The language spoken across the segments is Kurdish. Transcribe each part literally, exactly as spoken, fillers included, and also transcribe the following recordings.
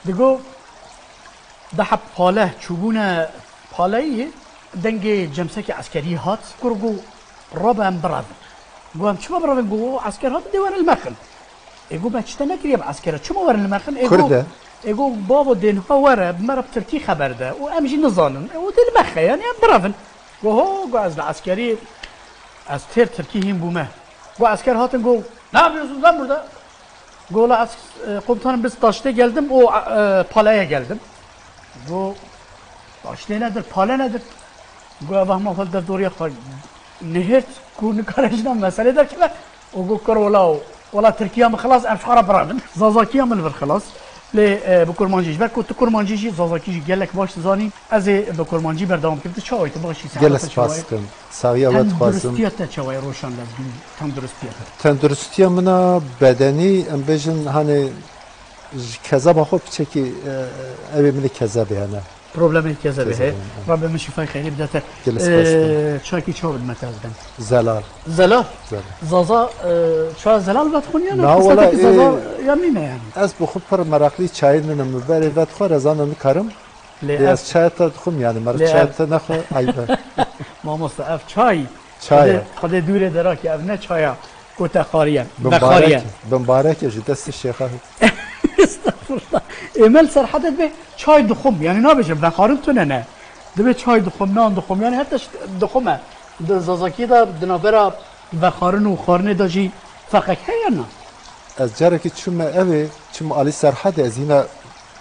Digo, da heb pale çûbûne paleyî, dengê cemsekê eskerî hat, kur got, "Rabe em birevin." Got, "Em çima birevin?" Got, "O esker hat dê werin li me xin." Ê got, "Me çi te nekiriye bi eskera, çima werin li me xin?" Ê Kurd got, e. Ê got, "Bavo dê niha were, bi me re bi tirkî xeber de û em jî nizanin. Ê got, dê li me xe, yanî em birevin." Got, "Ho," got, "ez li eskerî, ez têr tirkî hîn bûme." Got, esker hatin got, "Ne yapıyorsunuz lan burada?" Got, "La ez, e, komutanım, biz taşte geldim, o, e, paleye geldim." Got, "Taşte nedir, pale nedir?" Got, "Ev ahmaq hol dev doriya xwe nehêrt ku nikare jina meselê derkeve." Û got, "Kuro la, wela Tirkiya min xilas, em ji xwe re birevin." Zazakiya min li vir xilas. Lê, e, bi kurmancî, ji ber ku tu kurmancî jî, zazakî jî gelek baş dizanî, ez ê bi kurmancî berdewam kim. Tu çawa yî, tu baxşî, Gelek spas dikim. Saxiya we dixwazim. Tenduristiya te çawa ye, Roşan Lezgîn? Tenduristiya te? Tenduristiya min a bedenî, em bêjin, hani ji kezeba xwe piçekî, e, ew ê min ê kezebê hene. Problemê kezebê heye. Kezebê heye. Rabbe min şîfayê xeyrê bide te. Gelek spas dikim. E, çakî çawa bidime te ez ben? Zelal. Zelal? Zelal. Zaza, e, çaya zelal vedixwin ya ne? Na, wela, e, ya nîne yani? Ez bi xwe pir meraqlî çayê nînim. Min berê vedixwar, ez ana nikarim. Lê Lê ev ez çaya te dixwim, yani, meriv lê çaya ev te nexwe, eyb e. Mamoste, ev çay, Çay e. Xwedê, Xwedê dûrê derakê, ev ne çaya ku te xariye, Bimbarek, vexariye. Bimbarek e ji destê şêxa. Estexfirullah. Ê me li Serhedê dibê çay dixwim, yani nabêjim vexarin tune ne. Dibê çay dixwim, nan dixwim, yani her tişt dixwim e. Di Zazakî de di navbera vexarin û xwarinê de jî ferqek heye na? Ez carekî çûme evê, çûme alî Serhedê, ez hîna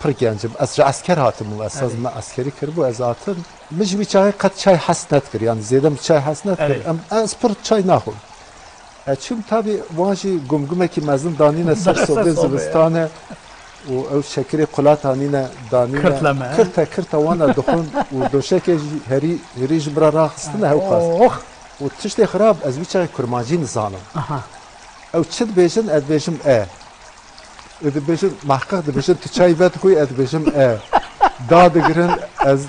pir genc im. Ez ji esker hatim û esas Erê. me eskerî kiribû, ez hatim. Min ji wî çaxê qet çay hes nedikir, yani zêde min çay hes nedikir. Erê. Em, ez pir çay naxwim. E, çûm tabî wan jî gumgumekî mezin danîne ser Ser sobê sobê, ya. Zivistanê û ew şekirê qulat anîne danîne. Kirtleme. Kirte, kirte wana dixwin û doşekê jî herî, herî ji bira raxistine hew xwest. Oh! Û tiştê xirab, ez wî çaxê kurmancî nizanim. Aha. Ew çi dibêjin, ez dibêjim e. Ê dibêjin, mehqeq dibêjin, tu çayî vedixwî, ez dibêjim, e. Da digirin, ez,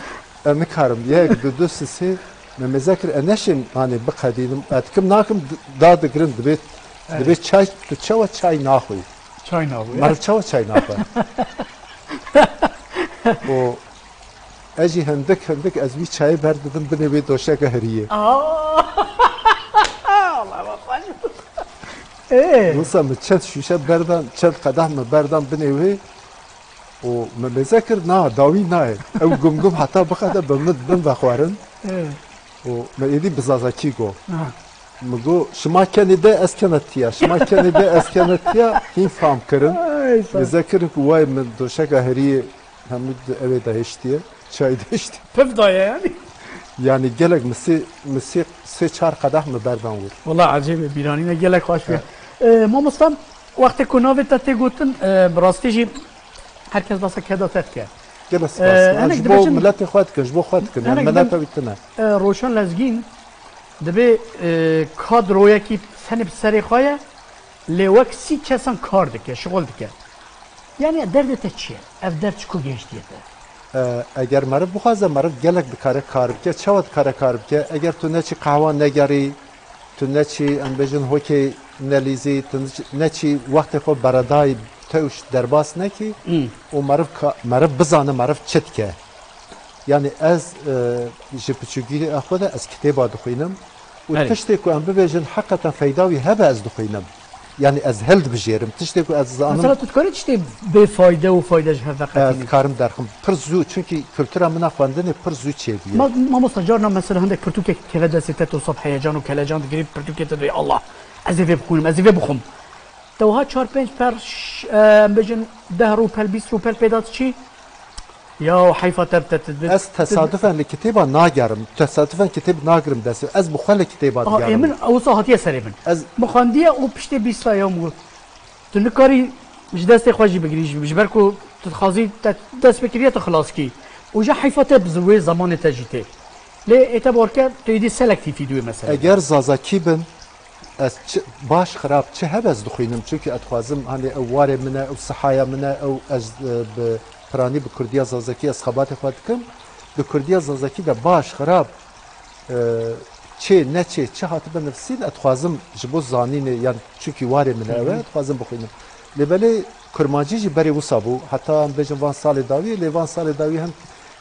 ez nikarim. Yek, du, du, sisê, me mêze kir, ez neşêm, hanê, biqedînim. Ez dikim nakim, d-, da digirin, dibê, Evet. dibê çay, tu çawa çay naxwî? Çay naxwî, Meriv evet. çawa çay naxwe? O, ez jî hindik, hindik, ez wî çayê berdidim, binê wê doşeke hiriyê. Aa! Allah Allah. Ee? Wisa min çend şûşe berdan, çend qedeh min berdan binê wê û min mêze kir, na, dawî nayê. Ew gumgum heta biqede bi min, bin vexwarin. Ee. Û min êdî bi zazakî got. Ha. Min got, şima kenê de ez kene tiya, şima kenê de ez kene tiya, hîn fam kirin. Ay, sağ ol. Mêze kirin ku way min doşeka heriyê Hemû di evê de hiştiye, çay de hiştiye. Piv daye yani. Yani gelek mi sê, mi sê, sê çar qedeh mi berdan wir. Wala ecêb e, bîranîne gelek xweş bûye. Evet. E, mamosta, wextê ku navê te tê gotin, e, bi rastî jî her kes basa keda te dike. Gelek spas. E, hinek ji bo dibêjin, miletê xwe dikin, ji bo xwe dikin. Yani hinek milet dibêjin, ew tune. E, Roşan Lezgîn dibê, e, kadroyekî tenê bi serê xwe ye, lê wek sî kesan kar dike, şixul dike. Yani derdê te çi ye? Ev derd ji ku gihiştiye te? E, eger meriv bixwaze, meriv gelek dikare kar bike. Çawa dikare kar bike? Eger tu neçî qehwa negerî, tu neçî, em bêjin, hokey nelîzî, tu neçî, neçî wextê xwe beredayî tewş derbas nekî Hmm. û meriv ka-, meriv bizane meriv çi dike. Yani ez, e, ji piçûkî xwe de ez kitêba dixwînim û Erê. tiştê ku em bibêjin heqeten feyda wî hebe ez dixwînim. Yani ez hildibijêrim. Tiştê ku ez zanim Mesela tu dikarî tiştê bê fayde û fayde ji hev ve Ez qetînî? dikarim derxim. Pir zû, çunkî kultura min a xwendinê pir zû çêbûye. Ma-, mamosta, carna mesela hindek pirtûkek keve destê te, tu sab heyecan û kelecan digirî, pirtûkê te dibê, "Allah, ez ê vê bixwînim, ez ê vê bixwim." Te wiha çar pênc per, ş-, e, em bêjin deh rûpel, bîst rûpel pê da diçî? Ya heyfa te, te, te, te, Ez tesadüfen li kitêba nagerim. Tesadüfen kitêb nagirim destê. Ez bi xwe li kitêba Aha, ê digerim. min, wisa hatiye serê min. Ez Min xwendiye û piştê bîst saye min got, tu nikarî ji destê xwe jî bigirî, ji, ji ber ku tu dixwazî te dest bikiriye, tu xilas kî. Û ji heyfa te bi wê zemanê te jî tê. Lê ê te bor ke, tu êdî selektîfî di wê meselê de. Eger zazakî bin, Ez çi, baş xirab çi hebe ez dixwînim, çunkî ez dixwazim, hani ew warê min e, ew sihaya min e, ew ez, e, bi piranî bi kurdiya zazakî ez xebatê xwe dikim. Di kurdiya zazakî de baş xirab, e, çê neçê çi hatibe nivîsîn, ez dixwazim ji bo zanînê, yan çunkî warê min e ew e, Hı hı. ez dixwazim bixwînim. Lê belê Kurmancî jî berê wisa bû, heta em bêjin van salê dawî, lê van salê dawî hem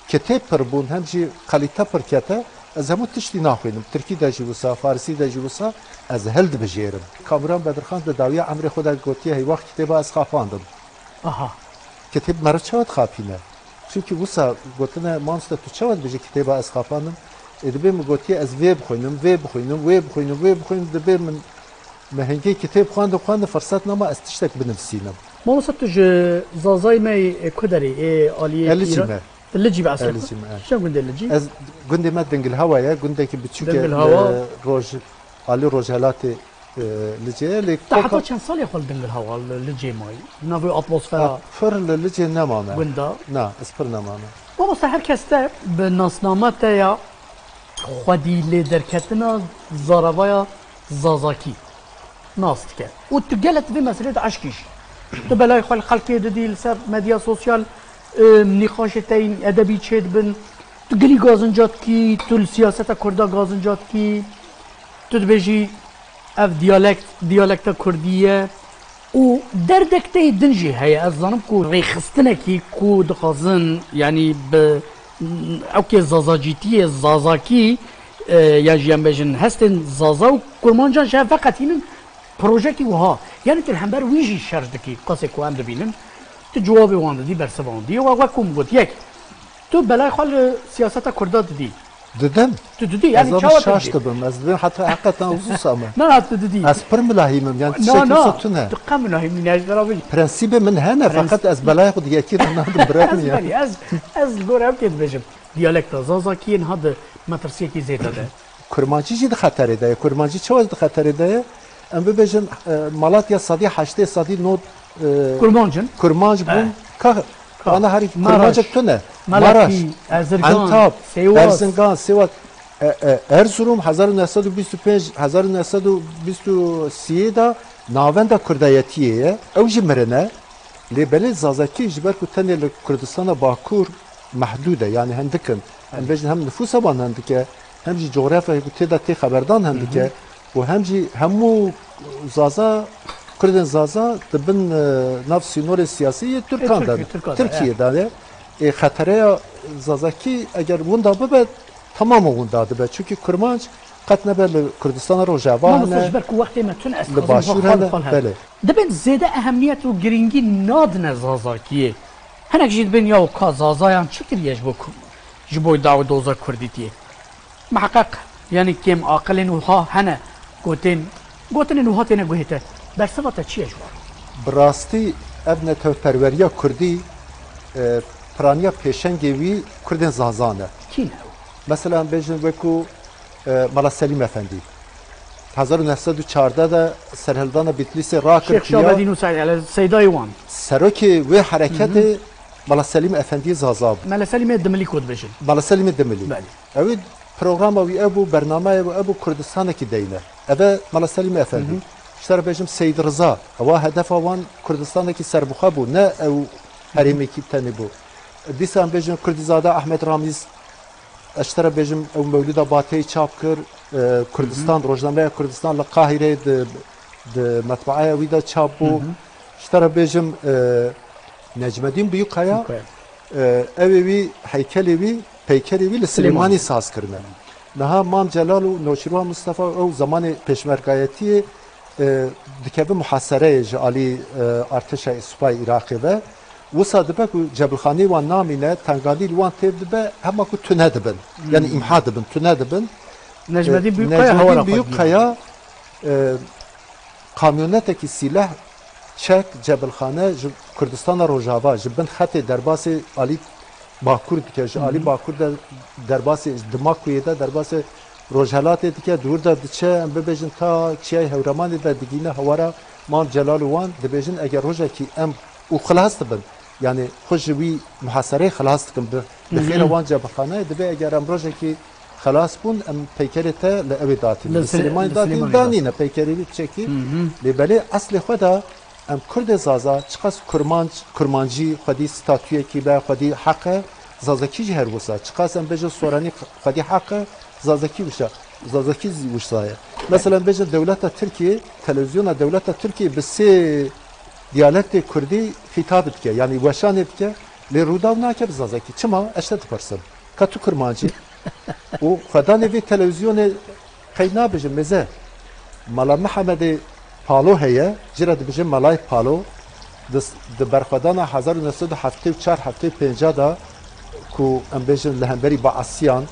kitêb pir bûn, hem jî kalîte pir kete. Ez hemû tiştî naxwînim. Tirkî de jî wisa, farisî de jî wisa, ez hildibijêrim. Kamûran Bedirxan di dawiya emrê xwe de gotiye, heywax kitêba ez xapandim. Aha. Kitêb meriv çawa dixapîne? Çimkî wisa gotine, mamoste, tu çawa dibêjî kitêba ez xapandim? Ê, dibê min gotiye ez vê bixwînim, vê bixwînim, wê bixwînim, wê bixwînim, dibê min, min hingê kitêb xwendin, xwendin, firsat nema ez tiştek binivîsînim. Mamoste, tu ji zazayê me yê ku derê, ê aliyê Ê, Licî Îra-, me. Licî be eslê Ê, xwe. Licî me, e. Kîja gundê Licî? Ez, gundê me Dingilhawa ye, gundekî biçûk e Dingilhawa. Li roj, alî rojhelatê, e, Licê ye, lê Te koka heta çend salê xwe li Dingilhawa, li Licê mayî? Navê atmosfera Ha, pir li Licê nemame. Gunda? Na, ez pir nemame. Mamoste, her kes te bi nasnama te ya xwedî lê derketina zaravaya zazakî nas dike. Û tu gelek vê meselê de eşkî jî. Tu belayê xwe li xelkê didî, li ser medya sosyal, e, nîqaşê te yên edebî çêdibin. Tu gelî gazinca dikî, tu li siyaseta kurda gazinca dikî. Tu dibêjî ev diyalekt, diyalekta kurdî ye. Û derdek te yê din jî heye. Ez zanim ku rêxistinekî ku dixwazin, yanî bi ewkê zazacîtiyê, zazakî, e, ya jî em bêjin hestên zaza û kurmancan ji hev veqetînin, projekî wiha. Yanî tu li hember wî jî şer dikî, qasê ku em dibînin. Tu cewabê wan didî, bersiva wan didî. Wa wek ku min got, yek, tu belayê xwe li siyaseta kurda didî. Didim. Tu didî, Ez yanî abi çawa tu şaş didî? dibim. Ez dibim heta heqetan wisa me. Na, na, tu didî. Ez pir milahîm im. Yani Na, tiştekî na. wisa tune. Tu qe milahîm nîne, ez bera bî. Prensîbê min hene, Prens- feqet ez belayê xwe di yekî de nadim, birakim Ez ya. belî, ez, ez li gor ew kê dibêjim. Diyalekta Zazakî yên ha di metirsiyekî zêde de. Kurmancî jî di xeterê de ye. Kurmancî çawa di xeterê de ye? Em bibêjin, e, Malatya sedî heştê, sedî nod, e, Kurmanc in. Kurmanc bûn. Eh. Ka, Ka. ana herî Maraş. Kurmancek tune. Melekî, Maraş, Erzirgan, Entab, Sêwas. Erzingan, Sêwas. E, e, Erzurum hezar û neh sed û bîst û pênc, hezar û neh sed û bîst û sê de navenda kurdayetiyê ye. Ew jî mirine. Lê belê zazakî ji ber ku tenê li Kurdistana Bakur mehdûd e, yani hindik in. Em bêjin hem nifûsa wan hindik e, hem jî cografyayê ku tê de tê xeberdan hindik e. Hı hı. Û hem jî hemû Zaza, Kurdên Zaza di bin, e, nav sînorê siyasî yê Tirkan de, Tirkiye, Tirkan de, Tirkiye evet. de ye. Ê, xetereya Zazakî eger winda bibe, tamamen winda dibe. Çimkî Kurmanc qet nebe li Kurdistana Rojava Mamoste, hene, ji ber ku wextê me tune, ez li dixwazim Başûr xal hene, xal hem. belê. Dibên zêde ehemiyet û girîngî nadine Zazakiyê. Hinek jî dibên ya ka Zazayan çi kiriye ji bo ku-, ji bo daw doza Kurdîtiyê? Miheqeq, yanî kêm aqilên wiha hene, gotên, gotinên wiha têne guhê te. Bersiva te çi ye ji wan? Bi rastî ev netewperweriya Kurdî, e, piraniya pêşengê wî Kurdên Zaza ne. Kî ne ew? Mesela em bêjin wekû, e, Mela Selîm Efendî. Hezar û neh sed û çardeh de serhildana Bitlîsê rakir Şêx Şabedîn û Seyd, yani seydayê wan. Serokê wê hereketê Hı hı. Mela Selîm Efendî Zaza bû. Mela Selîmê Dimilî ku dibêjin. Mela Selîmê Dimilî. Belê. Ew ê programa wî ew bû, bernameyê wî ew bû Kurdistanekî deyne. Ev e Mela Selîm Efendî. Hı hı. Ji te re bêjim Seyd Riza. Ewa hedefa wan Kurdistanekî serbixwe bû, ne ew herêmekî tenê bû. Dîsa em bêjin Kurdîzade Ahmet Ramîz. Ez ji te re bêjim ew Mewlûda Bateyî çap kir. E, Kurdistan, Hı hı. Rojnameya Kurdistan li Qahîreyê di, di metbaeya wî de çap bû. Hı hı. Ji te re bêjim, e, Necmedîn Biyûkaya, Biyûkaya. e, ew ê wî, heykelê wî, peykerê wî li Silêmanî. Silêmanî saz kirine. Niha Mam Celal û Noçîrwan Mistefa ew zemanê pêşmergayetiyê, e, dikevin muhasereyê ji alî, e, artêşa supayê Iraqê ve. Wisa dibe ku cebilxaneyê wan namîne, tenganî li wan têv dibe, hema ku tune dibin. Hmm. Yani îmha dibin, tune dibin. Necmedîn E, Biyûkkaya Necmedîn hewara xwe Biyûkkaya, e, kamyonetekî sîleh, çek, cebilxane ji Kurdistana Rojava, ji bin xetê derbasê alî Bakur dike, ji alî Hı hı. Bakur de derbasê, ji Dimakuyê de derbasê Rojhelatê dike, di wir de diçe, em bibêjin ta Çiyayê Hewremanê de digihîne hewara Mam Celal û wan, dibêjin eger rojekî em û xilas dibin, yani xwe ji wî muhasereyê xilas dikin, bi, bi Hı hı. xêra wan cebilxaneyê, dibê eger em rojekî xilas bûn, em peykerê te li ewê datînin, Li li Silê-, Silêmanê li datînin, Silêmanê danîne datînin. Peykerê wî çekî. Hı hı. Lê belê eslê xwe de em Kurdê Zaza, çiqas Kurmanc, Kurmancî xwedî statuyekî be, xwedî heq e, Zazakî jî her wisa. Çiqas em bêjin Soranî xwedî heq e, Zazakî wisa, Zazakî zî wisa ye. Mesela em bêjin dewleta Tirkiyê, televîzyona dewleta Tirkiyê bi sê Diyalektê kurdî xîtabî dike, yanî weşanê dike, lê Rûdaw nake bi zazakî. Çima? Ez te dipirsim. Ka tu kurmancî? Û xwedanê vê televîzyonê qey nabêjin mêze. Mala Mihemedê Palo heye, jê re dibêjin Malayê Palo. Di, di berxwedana hezar û neh sed û heftê û çar heftê û pênc de ku em bêjin li hemberî Baesiyan,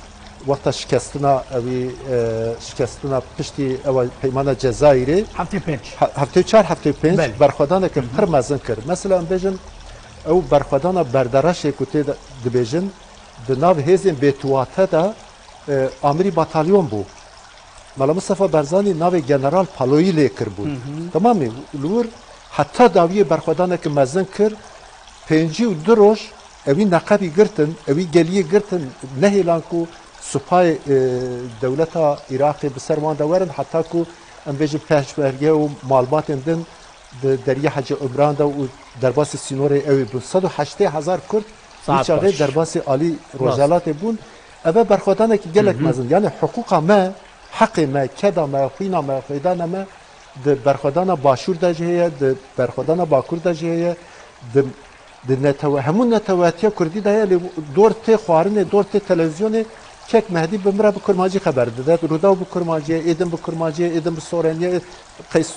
wexta şikestina ewî, e, şikestina piştî ewa peymana Cezayirê, heftê pênc. He-, heftê û çar heftê û pênc Belê. Berxwedaneke Hı hı. pir mezin kir. Mesela em bêjin ew berxwedana Berdereşê ku tê de dibêjin, di nav hêzên bêtuwate de, e, amirî batalyon bû. Mela Mistefa Barzanî navê General Paloyî lê kiribû. Hı hı. Temamî li wir heta dawiyê berxwedaneke mezin kir. Pêncî û du roj ewî neqebî girtin, ewî geliyê girtin, nehêlan ku supayê, e, dewleta Iraqê bi ser wan de werin, heta ku em bêjin peşmerge û malbatên din di Deriyê Hecî Umran de û derbasî sînorê ew ê bûn. Sed û heştê hezar Kurd wî Saet çaxê baş. derbasî alî Rast. Rojalatê bûn. Ev e berxwedanekî gelek Hı hı. mezin. Yani hiqûqa me, heqê me, keda me, xwîna me, xwêdana me di berxwedana Başûr de jî heye, di berxwedana Bakur de jî heye, di, di netewe-, hemû neteweyatiya Kurdî de heye, lê dor tê xwarinê, dor tê televîzyonê kek Mehdî bi min re bi kurmancî xeber dide. Rûdaw bi kurmancî ye, êdin bi kurmancî ye, êdin bi sorenî ye, qeys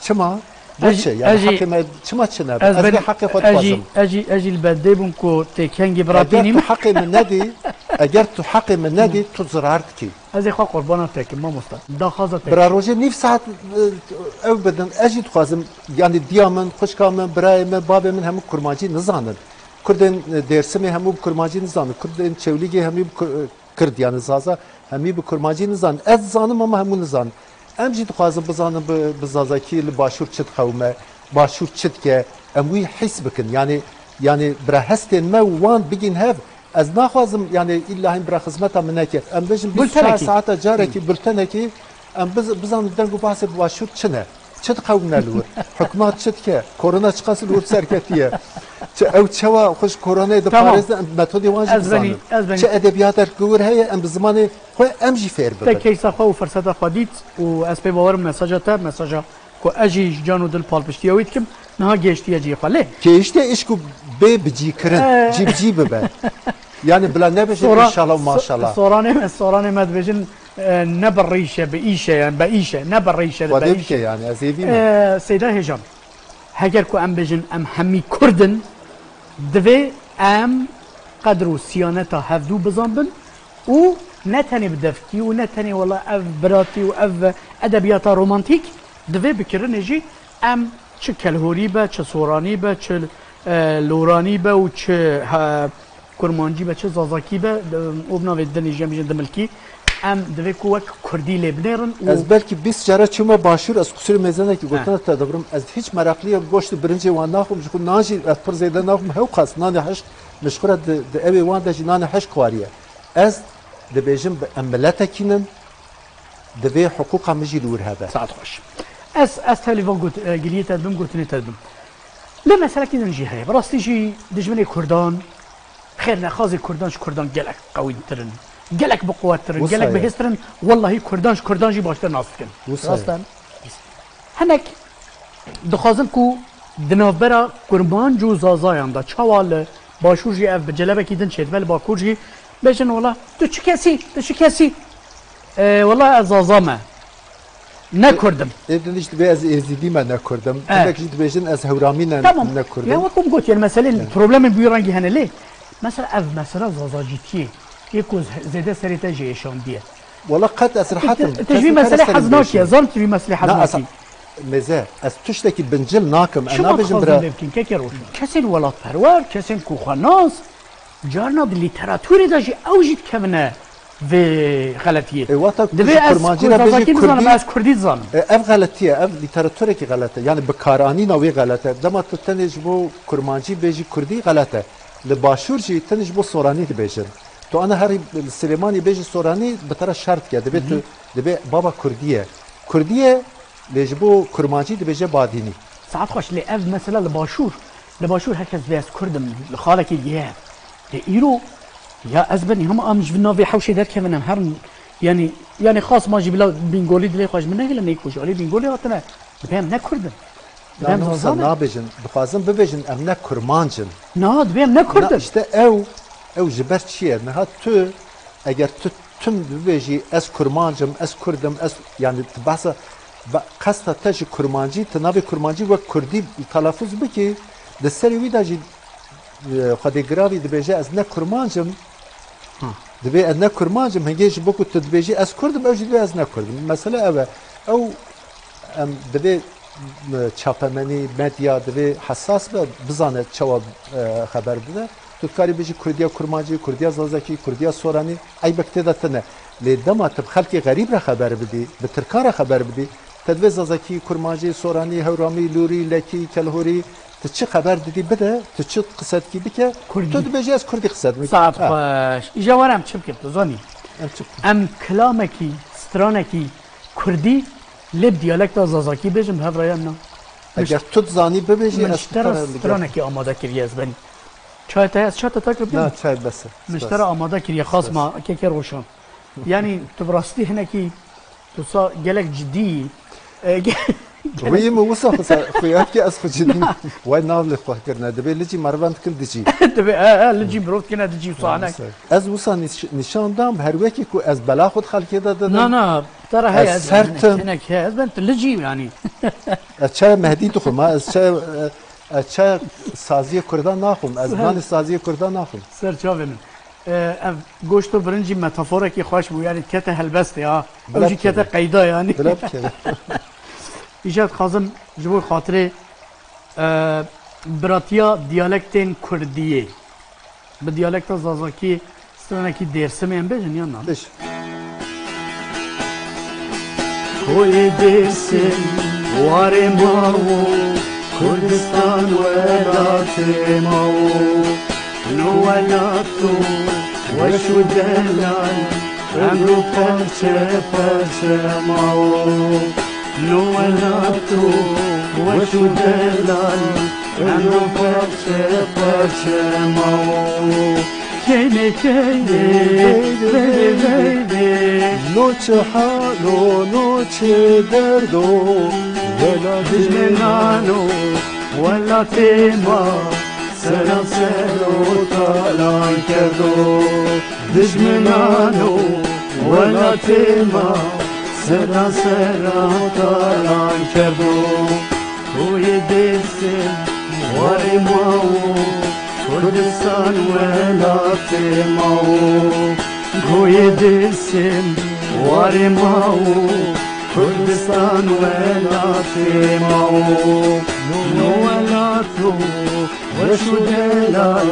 Çima? Bo Ez jî, çi? Yani ez jî, heqê me çima çi nebe? Ez Ez vê berî, heqê xwe ez jî, dixwazim. ez jî, ez jî li bendê bûm ku tê kengî Eger biratînî tu min. heqê min nedî, eger tu heqê min nedî, tu zirar dikî. Ez ê xwe qurbana te kim, mamosta. Daxwaza te Bira kim. rojê nîv saet, e, ew bidin. Ez jî dixwazim, yani diya min, xwişka min, birayê min, bavê min hemû kurmancî nizanin. Kurdên, e, Dêrsimê hemû bi kurmancî nizanin. Kurdên Çewlîgê hemî bi kur-, e, Kird, yani Zaza, hemî bi kurmancî nizanin. Ez dizanim ama hemû nizanin. Em jî dixwazin bizanin bi, bi zazakî li Başûr çi diqewime, Başûr çi dike, em wî hîs bikin. Yani, yani bira hestên me û wan bigîn hev. Ez naxwazim yani îlla hîn bira xizmeta min neke. Em bêjin bîst û çar Bultenekî. saeta carekî, bultenekî, em biz, bizanin deng û bahsê bi Başûr çi ne. Çi diqewime li wir? Hikûmet çi dike? Korona çiqas li wir serketiye? Çi, ew çawa xwe ji koronayê Tamam. diparêzin? Em metodê wan jî Ez benî, bizanin. ez benî. Çi edebiyatek li wir heye, em bi zimanê xwe em jî fêr Te bibin. keysa xwe û firseta xwe dît û ez pê bawer im mesaja te, mesaja ku ez jî ji can û dil palpiştiya wî dikim, niha gêştiye cihê xwe. Lê Kêştê îşku bê bi cî kirin, Ee. cî bi cî bibe. Yani bila nebêjin Sora-, înşallah û so-, maşallah. soranê me, soranê me dibêjin, e, ne bi rîşe, bi îşe, yani be îşe, ne bi rîşe, Xwedê be bike îşe. yani, ez êvî me. E, Seyda Hêjan, heger ku em bêjin em hemî Kurd in, divê em qedr û siyaneta hevdû bizanbin û ne tenê bi devkî û ne tenê wela ev biratî û ev edebiyata romantîk, divê bi kirinê jî em çi kelhorî be, çi soranî be, çi, e, loranî be û çi, e, kurmancî be, çi zazakî be, de, û bi navê dinê jî em bêjin dimilkî, em divê ku wek kurdî lê binêrin û Ez belkî bîst care çûme Başûr, ez qusûrê mêzenekî He. gotina te dibrim. Ez hiç meraqliya goşt û birincê wan naxwim, ji xwe nan jî ez pir zêde naxwim. Hewqas nanê hişk, min ji xwe re di, di ewê wan de jî nanê hişk xwariye. Ez dibêjim bi em miletekî nin, divê hiqûqa min jî li wir hebe. Saet xweş. Ez, ez tevlî van got, e, giliyê te dibim, gotinê te dibim. Lê meselekî din jî heye. Bi rastî jî dijminê Kurdan, xêrnexazê Kurdan ji Kurdan gelek qewîtir in. Gelek biquwettir in, Wisa gelek ye. bihêztir in. Wellahî Kurdan ji Kurdan jî baştir nas dikin. Wisa ye. Rast e. Hinek dixwazin ku di navbera Kurmanc û Zazayan de çawa li Başûr jî ev bi celebekî din çêdibe, li Bakur jî bêjin, wela tu çi kesî, tu çi kesî? E, wela ez Zaza me. Ne Kurd im. Ê din jî dibê ez Êzîdî me, ne Kurd im. E. Hinek jî dibêjin ez Hewramî ne, Tamam. ne Kurd Ya im. wek hûn got, yani meselê, Evet. problemên bi wî rengî hene lê. Mesela ev mesela Zazacîtiyê. Yê ku z-, zêde serê te jê êşandiye. Wala qet ez rehet im. Tu, tu ji vî Kes meselê hez nakiye. Zan tu vî meselê hez Na, ez, nakî. Mêze, ez tiştekî bincil nakim. Ez Çima nabêjim dixwazin bira. lê bikin, kekê Roşan? Kesên welatperwer, kesên ku xwe nas, carna di lîteraturê de jî ew jî dikevine vê xeletiyê. E, wata ku Divê ji ez kurmancî ku re bêjî zazakî nizanim, kurdî. ez kurdî dizanim. E, ev xeletiye, ev lîteraturekî xelet e. Yani bikaranîna wê xelet e. Dema tu tenê ji bo kurmancî bêjî kurdî xelet e. Li Başûr jî tenê ji bo soranî dibêjin. Tu ana herî li Silêmanî bêjî soranî bi te re şer dike. Dibê tu, Hı hı. dibê baba kurdî ye. Kurdî ye, lê ji bo kurmancî dibêje badînî. Saet xweş, lê ev mesela li Başûr, li Başûr her kes dibê ez kurd im, li xalekî diye. Lê îro, ya ez benî hema em ji vî navê hewşê derkevin, em herin, yanî, yanî xas ma jî bila Bîngolî dilê xwe ji min nehêlin, ê ku ji alî Bîngolî hatine, dibê em ne kurd in. Na, Dem ne wisa Zazan e? Nabêjin. Dixwazin bibêjin em ne kurmanc in. Na, dibê em ne Kurd Na, in. Îşte ew, ew ji ber çi ye? Niha tu, eger tu tim bibêjî ez kurmanc im, ez Kurd im, ez, yani tu behsa, be-, qesta te ji kurmancî, tu navê kurmancî wek Kurdî telafuz bikî, di serê wî de jî, e, Xwedê giravî dibêje ez ne kurmanc im. Hı. Dibê ez ne kurmanc im, hingê ji bo ku tu dibêjî ez Kurd im, ew jî dibê ez ne Kurd im. Mesele ew e. Ew, em, divê, e, çapemenî, medya divê hesas be, bizane çawa, e, xeber dide. Tu dikarî bijî Kurdiya Kurmancî, Kurdiya Zazakî, Kurdiya Soranî, eybek tê de tine. Lê dema tu bi xelkê xerîb re xeber bidî, bi Tirkan re xeber bidî, te divê Zazakî, Kurmancî, Soranî, Hewramî, Lûrî, Lekî, Kelhûrî, tu çi xeber didî bide, tu çi qisedkî bike, Kurdî. Tu dibêjî ez Kurdî qised bikim. Saet Ha. xweş. Îja were em çi bikin, tu zanî? Em çi bikin? Em kilamekî, stranekî Kurdî lê bi diyalekta Zazakî bêjin bi hev re yan na? Eger tu dizanî bibêjî, Min ez ji te re pere bigem. Stranekî amade kiriye ez benî. Çay te, ez çay te takir Na, bikim? Çay bes e. Min ji te re amade kiriye, xasma, keke roşan. Yani, tu bi rastî hinekî, tu sa gelek cidî yî. E, ge-, Wî min wisa xwe ser, xwe yad ki ez xwe cidî. Way nav li xwe kirine. Dibê licî mervan dikin dicî. Dibê, e, e, licî mirov dikine dicî wisa hinek. Wisa. Ez wisa nîş-, nîşan dam, her wekî ku ez bela xwe di xelkê de didim. Na, na, te re heye, Ez ez, sert hinek, im. Hinek heye. Ez ben tu licî yani. Ez çaya Mehdî dixwim, ha, ez çaya, e, ez çaya saziyê Kurdan naxwim, ez nanê saziyê Kurdan naxwim. Ser çavê min. E, ev goşt û birincî metaforekî xweş bû, yanî dikete helbestê ha. Ew Bila jî kete bikeve. Qeyda yanî. Bila bikeve. Îja dixwazim ji bo xatirê, e, biratiya diyalektên Kurdiyê bi diyalekta Zazakî stranekî Dêrsimê em bêjin yan na? Bêj. Koyê Dêrsim warê mawo, Kurdistan welatê mawo. No welato weş û delal, emro parçe parçe mawo. No welato weş û delal, emro parçe parçe mawo. Keyne keyne, veyne veyne. No çi hal o, no çi derd o, wela dijmenano welatê ma seran ser o talan kerdo. Dijmenano welatê ma seran ser o talan kerdo. Koyê Dêrsim warê mawo, Kurdistan welatê mawo. Koyê Dêrsim warê mawo, Kurdistan welatê mawo. No welato weş û delal,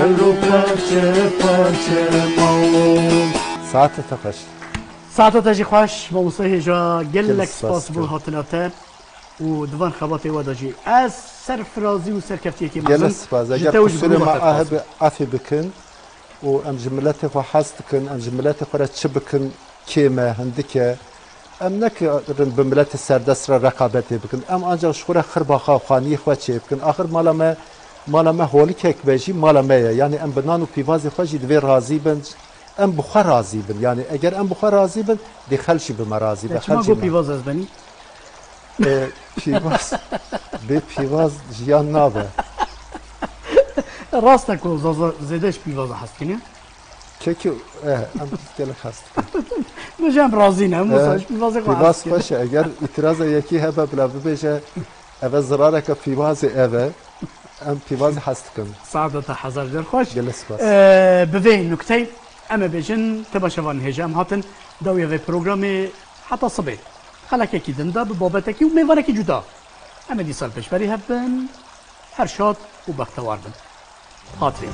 emro parçe parçe mawo. Saete te xweş. Saeta te jî xweş, mamoste hêja, gelek Gelek spas spas bo dike. Hatina te û di van xebatê we de jî ez serfirazî û serkeftiyekê Gelek mezin spas. ji Eger te û ji qusûrê gurûpa me te dixwazim. Ahebe afê bikin û em ji miletê xwe hez dikin, em ji miletê xwe re çi bikin kêm e, hindik e. Em nekirin bi miletê serdest re reqabetê bikin. Em ancak ji xwe re xirbaxa xaniyê xwe çê bikin. Axir mala me, mala me holikek be jî mala me ye. Yani em bi nan û pîvazê xwe jî divê razî bin. Em bi xwe razî bin. Yani eger em bi xwe razî bin, dê xelk jî bi me razî be. Ya çima Xelkê got me. Pîvaz ez benî? E, pîvaz, bê pîvaz jiyan nabe. Rast e ku Zaza zêde ji pîvaza hez dikin ya? Kekî, e, em gelek hez dikin. Bêje em razî ne, em E, wisa ji pîvazê xwe pîvaz hez dikin. Xweş e. Eger îtiraza yekî hebe bila bibêje, eve zirareke pîvazê eve. Em pîvazî hez dikin. Saeta te hezar car xweş. Gelek spas. Ee, bi vê nukteyê em ê bêjin, temaşevanên hêja em hatin dawiya vê programê heta sibê. Xelekekî din de bi babetekî û mêvanekî cuda. Em ê dîsa li pêşberî hev bin. Her şad û bextewar bin. Xatirê.